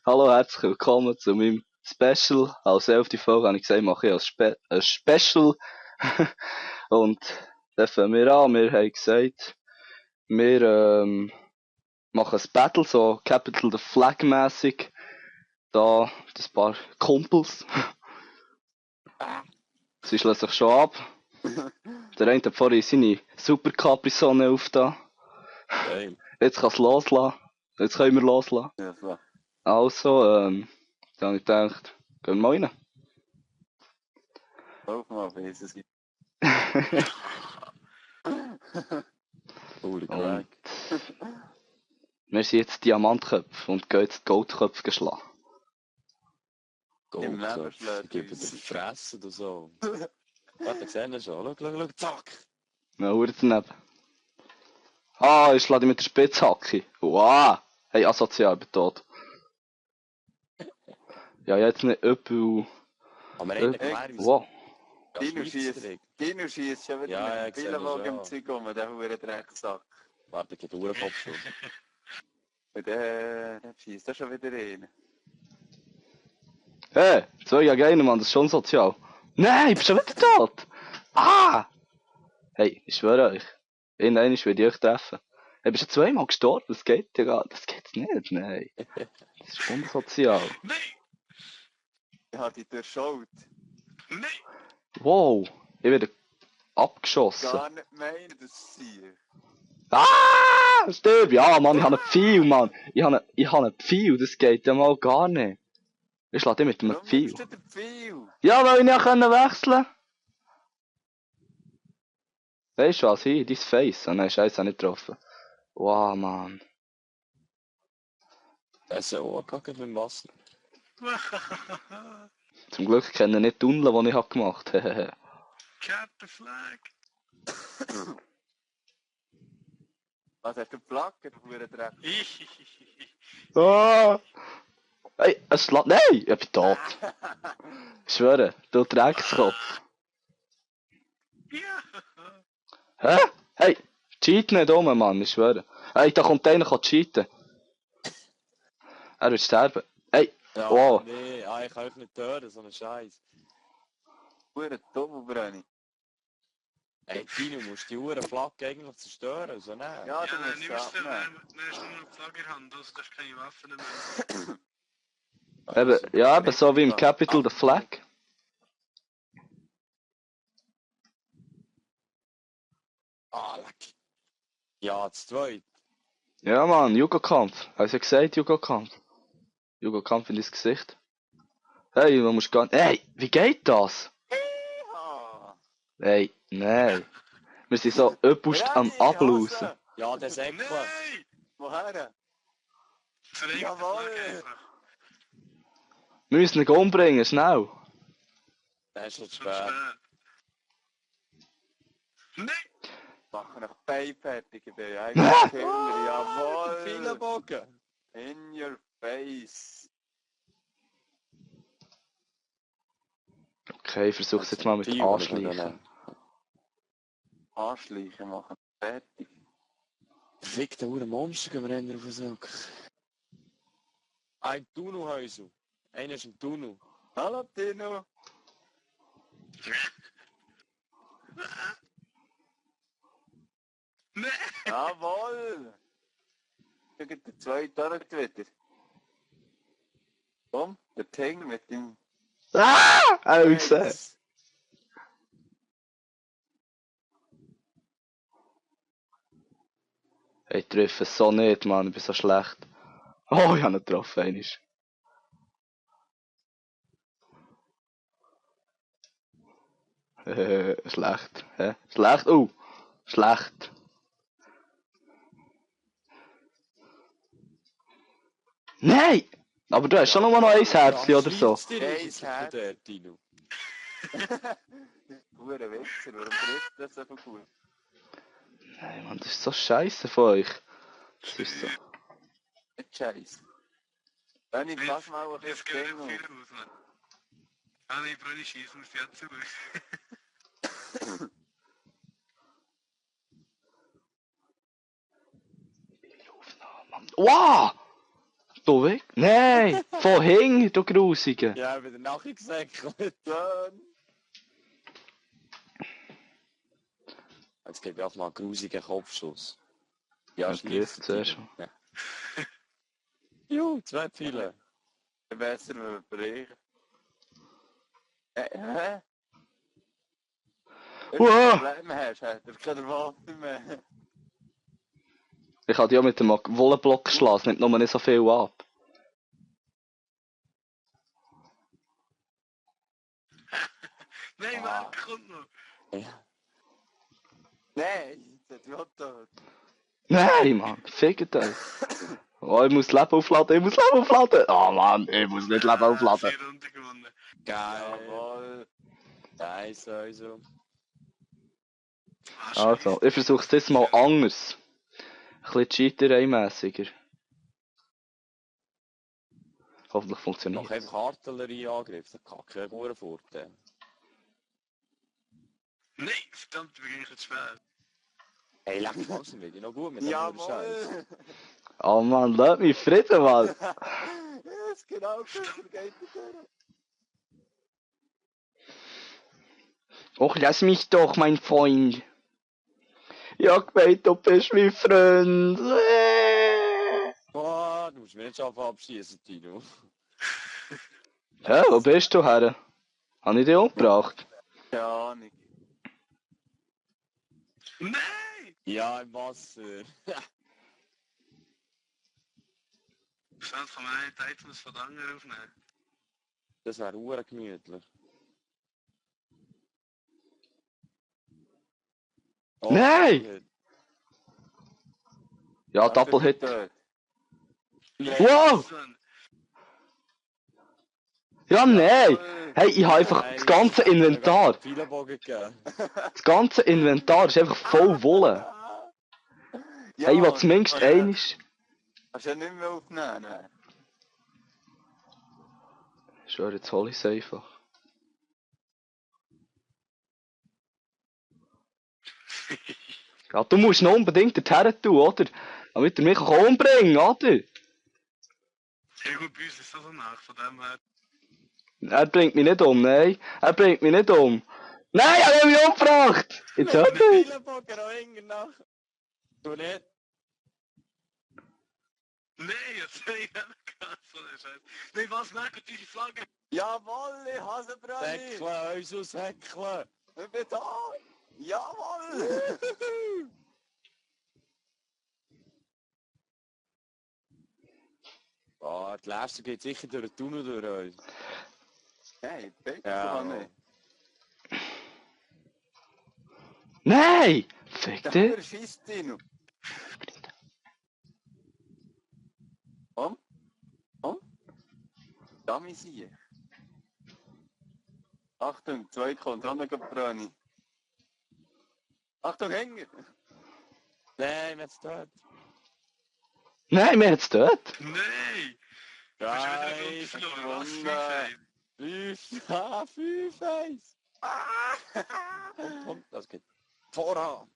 Hallo, herzlich willkommen zu meinem Special. Als 11. Folge habe ich gesagt, mache ich ein Special. Und dann fangen wir an. Wir haben gesagt, wir machen ein Battle, so Capital the Flag mäßig. Da das paar Kumpels. Sie schließen sich schon ab. Der eine hat vorhin seine Super Capri-Sonne aufgetan. Geil. Jetzt kann es loslassen. Jetzt können wir loslassen. Ja, klar. Also, dann habe ich gedacht, gehen wir mal rein. Lauf mal, wie ist es? Holy Und crack. wir sind jetzt Diamantköpfe und gehen jetzt Goldköpfe geschlagen. Im Leben Goldköpfe, schlägt ich gebe dir uns. Fressen oder so. Warte, sehen wir schon. Schau, zack. Na, Uhr daneben. Ah, ich schlage dich mit der Spitzhacke. Wow. Hey, asozial, ich bin tot. Ja, jetzt nicht übel. Aber wir haben erklärt, wieso. Wow. Dino schießt schon wieder Ja, mit dem ich sehe Pillenwagen schon. im Zeug um, der hure Drecksack. Warte, ich gebe einen Kopfschuss. Und der schießt da schon wieder rein. Hey, 2 gegen 1, Mann, das ist schon sozial. Nein, ich bin schon wieder tot. Ah! Hey, ich schwöre euch. Irgendwann werde ich euch treffen. Hey, bist du 2-mal gestorben? Das geht ja gar das geht's nicht, nein. Das ist unsozial. Nein! Ich habe dich durchschaut. Nein! Wow, ich werde abgeschossen. Gar nicht meinen, das sie. Ah! Stirb! Ja, Mann, ich habe einen Pfeil, Mann. Ich habe einen Pfeil, das geht ja mal gar nicht. Ich schlage dich mit einem Warum Pfeil. nimmst du den Pfeil? Ja, weil ich nicht wechseln konnte. Weißt du was? Hier, dein Face. Ah, nein, Scheiße, nicht getroffen. Wow, Mann. Das ist auch gekackt mit dem Wasser. Zum Glück kenne ich nicht die Tunnel, die ich gemacht habe. Captain Flag! Was hast du Flagge, du hure Dreck? Ah! Hey, es schlägt. Nein! Ich bin tot. Ich schwöre, du Dreckskopf. Ja! Hä? Hey, cheat nicht um, Mann, ich schwöre. Hey, da kommt einer, kann cheaten. Er wird sterben. Hey, Ja, wow. nee, ich kann euch nicht hören, so ein Scheiß. Hure dumm, Brenni. Ey, Tino, musst die Uhren Flagge eigentlich zerstören, so nein. Ja, Ja, du dann musst nimmst du es den, abnehmen. dann hast du nur noch die Flagge in der Hand, also das ist keine Waffe mehr. Eben, ja, eben so wie im Capital the Flag. Ah, leck. Ja, das zweite. Ja, Mann, Jugo-Kampf. Hast du ja gesagt, Jugo-Kampf? Jugo-Kampf in dein Gesicht. Hey, man muss gar nicht. Hey, wie geht das? Ah. Hey, nein. Wir sind so übelst am Brenni, Ablausen. Hase! Ja, der Säckle. Nein! Woher? Verregt die Jawohl. Flagge einfach. Wir müssen ihn umbringen, schnell. Der ist schon Schon schwer. schwer. Nein! Mach noch Bein fertig, ich bin Ah! eigentlich Killer, jawohl! Viele Bogen. In your face! Okay, ich versuch's jetzt mal mit Anschleichen. Anschleichen machen, fertig. Fick, der Uhr Monster gehen wir ändern auf den Sack. Ein Tunnelhäuser. Einer ist im Tunnel. Hallo Tino! Nein! Jawohl! Schau der zweite dort wieder. Komm, der Ting mit dem... Ah! Hab ich gesehen. Face. Ich treffe es so nicht, Mann, ich bin so schlecht. Oh, ich habe ihn getroffen, einmal. Schlecht. Hä? Schlecht? Schlecht. Nein! Aber du hast schon nur noch ein Herzchen oder so. Der Tino. Hure Wichser, warum trifft das so gut? Nein, Mann, das ist so scheiße von euch. Das ist so. Nicht scheiße. Wenn ich pass mal auf das Jetzt geht Ding er viel aus, Mann. Ah nein, Brody, schießen wir ja zu. Wow! Du weg? Nein! Von hinten, du Grusige! Ja, wieder nachher gesäckelt. Jetzt gebe ich auch mal einen grusigen Kopfschuss. Ja, Ja, schießt trifft zuerst mal. Ja. Juhu, 2 Pfeile. Besser, wenn wir brechen. Hä? Wenn du Wow. Probleme hast, hat er keine Waffe mehr. Ich habe die auch mit dem Wollenblock geschlagen, es nimmt nur nicht so viel ab. Nein, Ah. Marc kommt noch. Ja. Nein, das ist tot. Nein, Mann, fickt euch. Oh, ich muss Leben aufladen, ich muss Leben aufladen! Oh Mann, ich muss nicht Leben aufladen. 4 Runden gewonnen. Geil. Jawohl. Nice, also. Ah, Also, Scheisse. ich versuche es diesmal anders. Ein bisschen Cheaterei-mässiger. Hoffentlich funktioniert Noch einfach Artillerieangriff, das kann kein guter Vorteil. Nein, verdammt, wir gehen jetzt spät. Hey, leck mich mal, sind wir noch gut mit dem Scheiß. Jawohl. Oh Mann, lass mich Frieden, Mann! Ja, ist genau das, geht durch. Och, lass mich doch, mein Freund! Ja, gemeint, du bist mein Freund! Boah, du musst mich nicht schon abschießen, Tino. Hä, wo bist du her? Habe ich dich umgebracht? Keine Ahnung. Nein! Ja, im Wasser. Schnell von meinen Items von den anderen aufnehmen. Das wäre hure gemütlich. Oh, Nein! Double-Hit. Ja, Doppelhit. Tot. Wow! Son. Ja, nein! Jawohl. Hey, ich habe einfach das ganze Inventar. Viele Bogen gegeben. Das ganze Inventar ist einfach voll Wolle. Ja, Hey, ich will zumindest aber einiges. Hast du ja nicht mehr aufnehmen? Ich schwöre, jetzt hol ich es einfach. Ja, du musst noch unbedingt dorthin tun, oder? Damit er mich auch umbringen kann, oder? Ja gut, bei uns ist das so nach, von dem her. Er bringt mich nicht um, nein. Er bringt mich nicht um. Nein, er hat mich umgebracht! Jetzt hört er. Viele Bogen noch hinten nach. Du nicht? Nein, jetzt habe ich nicht gehabt, so eine Scheiße. Nein, was, Marco, diese Flagge? Jawohl, ich hasse Brani. Säckle, unser Säckle. Ich bin da. Jawohl. Oh, die Leiste geht sicher durch den Tunnel durch uns. Hey, bitte Ja. nicht. Nein! Fick dich. Der schießt ihn. Dummy sie. Achtung, 2 kommt, haben wir Brani. Achtung, Hänger. Nein, wir sind tot. Nein, wir haben es dort. Nein! Du hast wieder eine Runde Nice. verloren, was? gewonnen. 5, 1. Komm, das geht. Vorhand.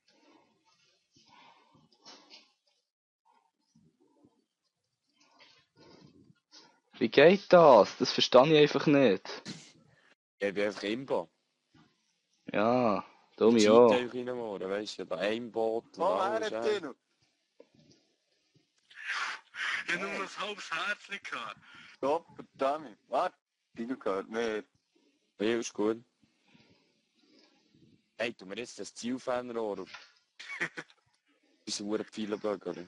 Wie geht das? Das verstehe ich einfach nicht. Ich bin einfach Imbo. Ja, dumm Ich ja. cheat einfach rein, weißt du, da ein Boot und Oh, alles. wer hat Ja. den? Ich habe nur noch ein halbes Herz gehabt. Gott, verdammt. Warte, Dino gehört nicht. Ja, ist gut. Hey, tu mir jetzt das Zielfernrohr auf. Diese Uhr viele Bögen, oder?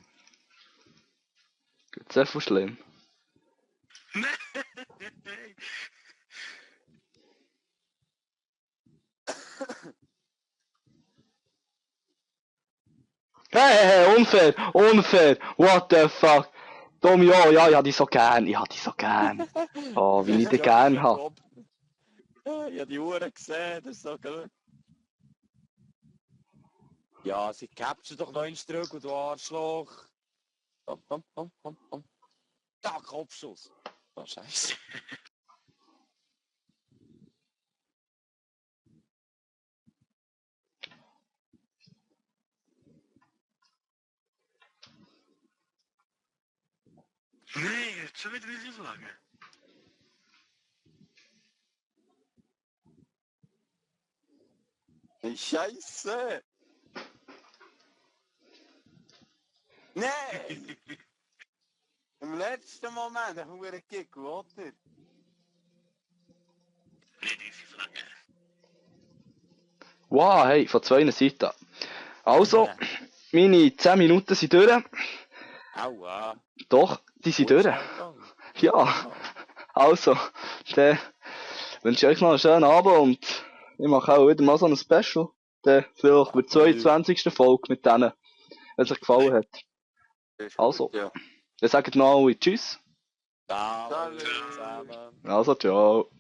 Geht's einfach schlimm? Nein! Hey, unfair, unfair, what the fuck? Dumm ja, ja, ich hab dich so gern, ich hab dich so gern. Oh, wie ich dich gern hab. Ich hab die Uhr gesehen, das ist so gut. Ja, sie capture doch noch einen Struggle, du Arschloch. Komm. Da, Kopfschuss. Oh, Scheiße. Nein, Schon wieder unsere Flagge. Hey, Scheiße! Nein! Im letzten Moment, der hure Kick, oder? Nicht unsere Flagge. Wow, hey, von zwei Seiten. Also, meine 10 Minuten sind durch. Aua! Doch, die sind durch. Ja, also, dann wünsche ich euch noch einen schönen Abend und ich mache auch wieder mal so ein Special. Dann vielleicht mit der 22. Folge mit denen, wenn es euch gefallen hat. Also, Ja. dann sagt noch alle Tschüss. Salut zusammen. Also, ciao.